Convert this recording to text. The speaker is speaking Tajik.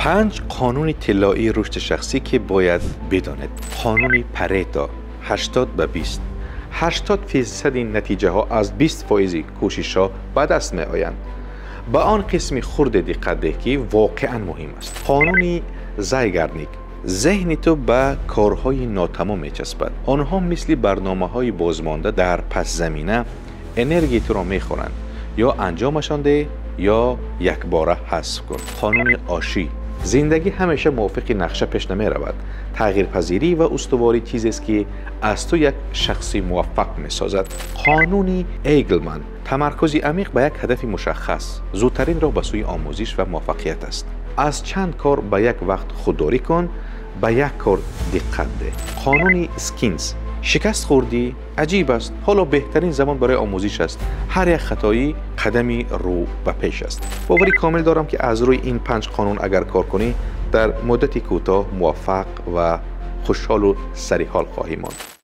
5 қонуни тиллоии рушди шахсӣ ки бояд бидонед. Қонуни Парето 80 ба 20. 80 фисади натиҷаҳо аз 20 фоизи кӯшишҳо ба даст меоянд. Ба он қисми хурде диққат деҳ, ки воқеан муҳим аст. Қонуни Зайгарник: зеҳни ту ба корҳои нотамом мечаспад. Онҳо мисли барномаҳои бозмонда дар пасзамина энергияи туро мехӯранд. Ё анҷомашон деҳ, ё якбора ҳазф кун. Қонуни Ошӣ: зиндагӣ ҳамеша мувофиқи нақша пеш намеравад. Тағйирпазирӣ ва устуворӣ чизест, ки аз ту як шахси муваффақ месозад. Қонуни Эйглман: тамаркузи амиқ ба як ҳадафи мушаххас зудтарин роҳ ба сӯи омӯзиш ва муваффақият аст. Аз чанд кор ба як вақт худдорӣ кун, ба як кор диққат деҳ. Қонуни Скинс: шикаст хӯрдӣ? Аҷиб аст, ҳоло беҳтарин замон барои омӯзиш аст. Ҳар як хатоӣ қадами рӯ ба пеш аст. Боварӣ комил дорам, ки аз рӯи ин панҷ қонун агар кор кунӣ, дар муддати кӯтоҳ муваффақ ва хушҳолу сариҳол хоҳӣ монд.